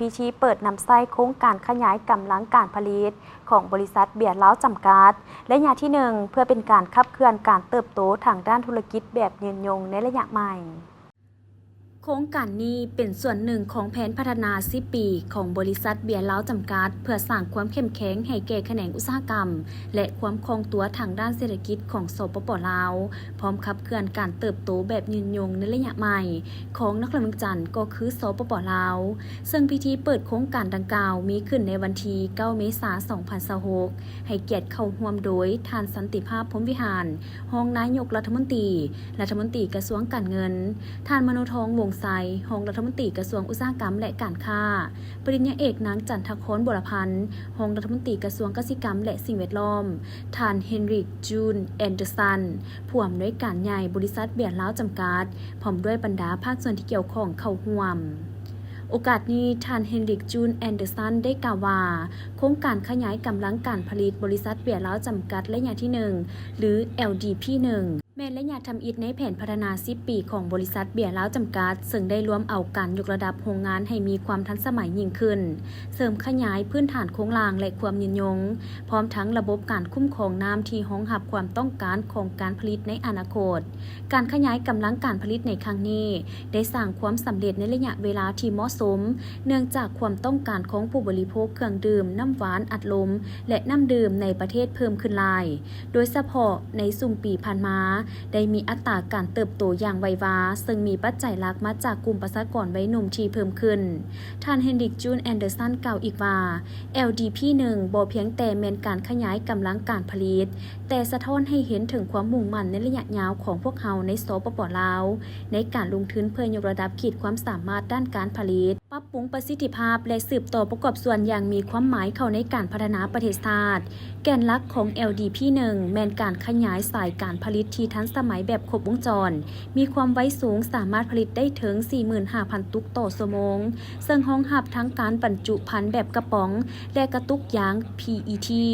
ພິທີເປີດນຳໃຊ້ໂຄງການຂະຫຍາຍກຳລັງການຜະລິດຂອງບໍລິສັດເບຍລາວຈຳກັດ ໄລຍະທີໜຶ່ງ ເພື່ອເປັນການຂັບເຄື່ອນການເຕີບໂຕທາງດ້ານທຸລະກິດແບບຍືນຍົງໃນໄລຍະໃໝ່. ໂຄງການນີ້ເປັນສ່ວນໜຶ່ງຂອງແຜນພັດທະນາສິບປີຂອງບໍລິສັດເບຍລາວຈຳກັດ ເພື່ອສ້າງຄວາມເຂັ້ມແຂງໃຫ້ແກ່ຂະແໜງອຸດສາຫະກຳ ແລະ ຄວາມຄ່ອງຕົວທາງດ້ານເສດຖະກິດຂອງ ສປປ ລາວ, ພ້ອມຂັບເຄື່ອນການເຕີບໂຕແບບຍືນຍົງໃນໄລຍະໃໝ່ຂອງນະຄອນຫຼວງວຽງຈັນ ກໍຄື ສປປ ລາວ. ເຊິ່ງພິທີເປີດໂຄງການດັ່ງກ່າວມີຂຶ້ນໃນວັນທີເກົ້າ ເມສາ ສອງພັນຊາວຫົກ ໃຫ້ກຽດເຂົ້າຮ່ວມໂດຍ ທ່ານ ສັນຕິພາບ ພົມວິຫານ ຮອງນາຍົກລັດຖະມົນຕີ, ລັດຖະມົນຕີກະຊວງການເງິນ, ທ່ານ ມະໂນທອງ ວົງໄຊ ຮອງລັດຖະມົນຕີກະຊວງອຸດສາຫະກຳ ແລະ ການຄ້າ, ປະລິນຍາເອກ ນາງ ຈັນທະຄອນ ບົວລະພັນ ຮອງລັດຖະມົນຕີກະຊວງກະສິກຳ ແລະ ສິ່ງແວດລ້ອມ, ທ່ານ ເຮນຣິກ ຈູນ ແອນເດີຊັນ ຜູ້ອຳນວຍການໃຫຍ່ບໍລິສັດເບຍລາວຈຳກັດ ພ້ອມດ້ວຍບັນດາພາກສ່ວນທີ່ກ່ຽວຂ້ອງເຂົ້າຮ່ວມ. ໂອກາດນີ້ທ່ານ ເຮນຣິກ ຈູນ ແອນເດີຊັນ ໄດ້ກ່າວວ່າ ໂຄງການຂະຫຍາຍກຳລັງການຜະລິດບໍລິສັດເບຍລາວຈຳກັດໄລຍະທີໜຶ່ງ ຫຼື ແອລດີພີໜຶ່ງ ແມ່ນໄລຍະທຳອິດໃນແຜນພັດທະນາສິບປີຂອງບໍລິສັດເບຍລາວຈຳກັດ, ເຊິ່ງໄດ້ລວມເອົາການຍົກລະດັບໂຮງງານໃຫ້ມີຄວາມທັນສະໄໝຍິ່ງຂຶ້ນ, ເສີມຂະຫຍາຍພື້ນຖານໂຄງລ່າງ ແລະ ຄວາມຍືນຍົງ, ພ້ອມທັງລະບົບການຄຸ້ມຄອງນ້ຳທີ່ຮອງຮັບຄວາມຕ້ອງການຂອງການຜະລິດໃນອະນາຄົດ. ການຂະຫຍາຍກຳລັງການຜະລິດໃນຄັ້ງນີ້ ໄດ້ສ້າງຄວາມສຳເລັດໃນໄລຍະເວລາທີ່ເໝາະສົມ, ເນື່ອງຈາກຄວາມຕ້ອງການຂອງຜູ້ບໍລິໂພກເຄື່ອງດື່ມນ້ຳຫວານອັດລົມ ແລະ ນ້ຳດື່ມໃນປະເທດເພີ່ມຂຶ້ນຫຼາຍ, ໂດຍສະເພາະໃນຊຸມປີຜ່ານມາ ໄດ້ມີອັດຕາການເຕີບໂຕຢ່າງໄວວາ, ເຊິ່ງມີປັດໄຈຫຼັກມາຈາກກຸ່ມປະຊາກອນໄວໜຸ່ມທີ່ເພີ່ມຂຶ້ນ. ທ່ານ ເຮນຣິກ ຈູນ ແອນເດີຊັນ ກ່າວອີກວ່າ ແອລດີພີໜຶ່ງ ບໍ່ພຽງແຕ່ແມ່ນການຂະຫຍາຍກຳລັງການຜະລິດ, ແຕ່ສະທ້ອນໃຫ້ເຫັນເຖິງຄວາມມຸ່ງໝັ້ນໃນໄລຍະຍາວຂອງພວກເຮົາໃນ ສປປ ລາວ ໃນການລົງທຶນເພື່ອຍົກລະດັບຂີດຄວາມສາມາດດ້ານການຜະລິດ, ປັບປຸງປະສິດທິພາບ ແລະ ສືບຕໍ່ປະກອບສ່ວນຢ່າງມີຄວາມໝາຍເຂົ້າໃນການພັດທະນາປະເທດຊາດ. ແກ່ນຫຼັກຂອງ ແອລດີພີໜຶ່ງ ແມ່ນການຂະຫຍາຍສາຍການຜະລິດທີ່ທັນສະໄໝແບບຄົບວົງຈອນ, ມີຄວາມໄວສູງ, ສາມາດຜະລິດໄດ້ເຖິງສີ່ໝື່ນຫ້າພັນຕຸກຕໍ່ຊົ່ວໂມງ, ເຊິ່ງຮອງຮັບທັງການບັນຈຸພັນແບບກະປ໋ອງ ແລະ ກະຕຸກຢາງ ພີອີທີ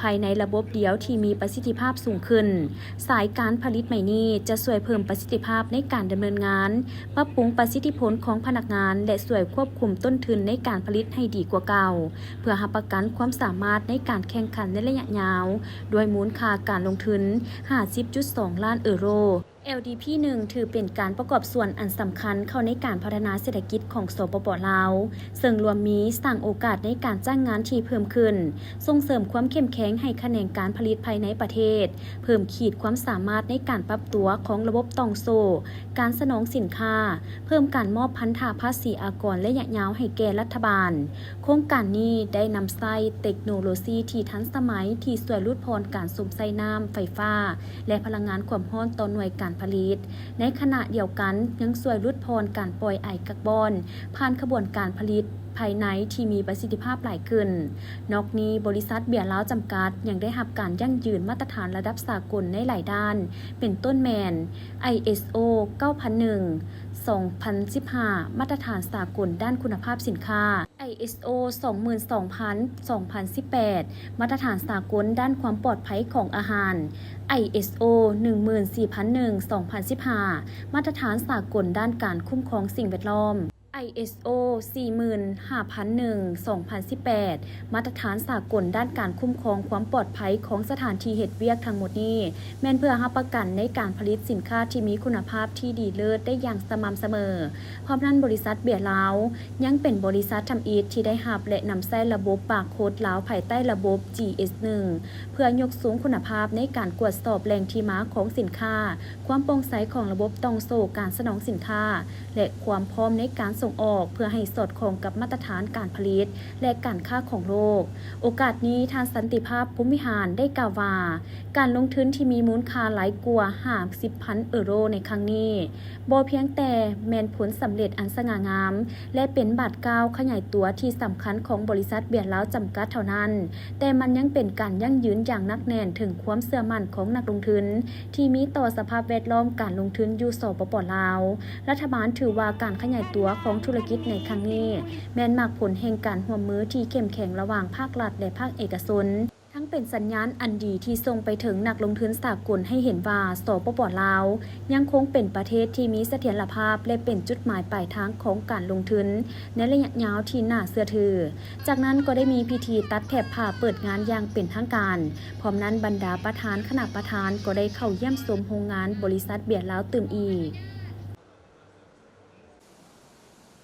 ພາຍໃນລະບົບດຽວທີ່ມີປະສິດທິພາບສູງຂຶ້ນ. ສາຍການຜະລິດໃໝ່ນີ້ຈະຊ່ວຍເພີ່ມປະສິດທິພາບໃນການດຳເນີນງານ, ປັບປຸງປະສິດທິຜົນຂອງພະນັກງານ ແລະ ຊ່ວຍຄວບຄຸມຕົ້ນທຶນໃນການຜະລິດໃຫ້ດີກວ່າເກົ່າ, ເພື່ອຮັບປະກັນຄວາມສາມາດໃນການແຂ່ງຂັນໃນໄລຍະຍາວ, ດ້ວຍມູນຄ່າການລົງທຶນຫ້າສິບຈຸດສອງລ້ານເອີໂຣ. ແອລດີພີໜຶ່ງ ຖືເປັນການປະກອບສ່ວນອັນສຳຄັນເຂົ້າໃນການພັດທະນາເສດຖະກິດຂອງ ສປປ ລາວ, ເຊິ່ງລວມມີສ້າງໂອກາດໃນການຈ້າງງານທີ່ເພີ່ມຂຶ້ນ, ສົ່ງເສີມຄວາມເຂັ້ມແຂງໃຫ້ຂະແໜງການຜະລິດພາຍໃນປະເທດ, ເພີ່ມຂີດຄວາມສາມາດໃນການປັບຕົວຂອງລະບົບຕ່ອງໂສ້ການສະໜອງສິນຄ້າ, ເພີ່ມການມອບພັນທະພາສີອາກອນໄລຍະຍາວໃຫ້ແກ່ລັດຖະບານ. ໂຄງການນີ້ໄດ້ນຳໃຊ້ເຕັກໂນໂລຊີທີ່ທັນສະໄໝທີ່ຊ່ວຍຫຼຸດຜ່ອນການສຸມໃຊ້ນ້ຳ, ໄຟຟ້າ ແລະ ພະລັງງານຄວາມຮ້ອນຕໍ່ໜ່ວຍການຜະລິດ, ໃນຂະນະດຽວກັນຍັງຊ່ວຍຫຼຸດຜ່ອນການປ່ອຍໄອກາບອນ ຜ່ານຂະບວນການຜະລິດພາຍໃນທີ່ມີປະສິດທິພາບຫຼາຍຂຶ້ນ. ນອກນີ້, ບໍລິສັດເບຍລາວຈຳກັດຍັງໄດ້ຮັບການຢັ້ງຢືນມາດຕະຖານລະດັບສາກົນໃນຫຼາຍດ້ານ, ເປັນຕົ້ນແມ່ນ ໄອເອສໂອ ເກົ້າພັນໜຶ່ງ ສອງພັນສິບຫ້າ ມາດຕະຖານສາກົນດ້ານຄຸນນະພາບສິນຄ້າ, ໄອເອສໂອ ສອງໝື່ນສອງພັນ ສອງພັນສິບແປດ ມາດຕະຖານສາກົນດ້ານຄວາມປອດໄພຂອງອາຫານ, ໄອເອສໂອ ໜຶ່ງໝື່ນສີ່ພັນໜຶ່ງ ສອງພັນສິບຫ້າ ມາດຕະຖານສາກົນດ້ານການຄຸ້ມຄອງສິ່ງແວດລ້ອມ, ໄອເອສໂອ ສີ່ໝື່ນຫ້າພັນໜຶ່ງ ສອງພັນສິບແປດ ມາດຕະຖານສາກົນດ້ານການຄຸ້ມຄອງຄວາມປອດໄພຂອງສະຖານທີ່ເຮັດວຽກ. ທັງໝົດນີ້ແມ່ນເພື່ອຮັບປະກັນໃນການຜະລິດສິນຄ້າທີ່ມີຄຸນນະພາບທີ່ດີເລີດໄດ້ຢ່າງສະໝ່ຳສະເໝີ. ພ້ອມນັ້ນ, ບໍລິສັດເບຍລາວ ຍັງເປັນບໍລິສັດທຳອິດທີ່ໄດ້ຮັບ ແລະ ນຳໃຊ້ລະບົບບາໂຄດລາວ ພາຍໃຕ້ລະບົບ ຈີເອສໜຶ່ງ ເພື່ອຍົກສູງຄຸນນະພາບໃນການກວດສອບແຫຼ່ງທີ່ມາຂອງສິນຄ້າ, ຄວາມໂປ່ງໃສຂອງລະບົບຕ່ອງໂສ້ການສະໜອງສິນຄ້າ ແລະ ຄວາມພ້ອມໃນການສົ່ງອອກ ເພື່ອໃຫ້ສອດຄ່ອງກັບມາດຕະຖານການຜະລິດ ແລະ ການຄ້າຂອງໂລກ. ໂອກາດນີ້, ທ່ານ ສັນຕິພາບ ພົມວິຫານ ໄດ້ກ່າວວ່າ ການລົງທຶນທີ່ມີມູນຄ່າຫຼາຍກວ່າຫ້າສິບພັນເອີໂຣໃນຄັ້ງນີ້ ບໍ່ພຽງແຕ່ແມ່ນຜົນສຳເລັດອັນສະຫງ່າງາມ ແລະ ເປັນບາດກ້າວຂະຫຍາຍຕົວທີ່ສຳຄັນຂອງບໍລິສັດເບຍລາວຈຳກັດເທົ່ານັ້ນ, ແຕ່ມັນຍັງເປັນການຢັ້ງຢືນຢ່າງໜັກແໜ້ນເຖິງຄວາມເຊື່ອໝັ້ນຂອງນັກລົງທຶນທີ່ມີຕໍ່ສະພາບແວດລ້ອມການລົງທຶນຢູ່ ສປປ ລາວ. ລັດຖະບານຖືວ່າການຂະຫຍາຍຕົວຂອງທຸລະກິດໃນຄັ້ງນີ້ ແມ່ນໝາກຜົນແຫ່ງການຮ່ວມມືທີ່ເຂັ້ມແຂງລະຫວ່າງພາກລັດ ແລະ ພາກເອກະຊົນ. ທັງ ເປັນສັນຍານອັນດີທີ່ສົ່ງໄປເຖິງນັກລົງທຶນສາກົນໃຫ້ເຫັນວ່າ ສປປ ລາວ ຍັງຄົງເປັນປະເທດທີ່ມີສະຖຽນລະພາບ ແລະ ເປັນຈຸດໝາຍປາຍທາງຂອງການລົງທຶນໃນໄລຍະຍາວທີ່ໜ້າເຊື່ອຖື. ຈາກນັ້ນກໍໄດ້ມີພິທີຕັດແຖບຜ້າເປີດງານຢ່າງເປັນທາງການ. ພ້ອມນັ້ນບັນດາປະທານຄະນະປະທານກໍໄດ້ເຂົ້າຢ້ຽມຊົມໂຮງງານບໍລິສັດເບຍລາວຕື່ມອີກ.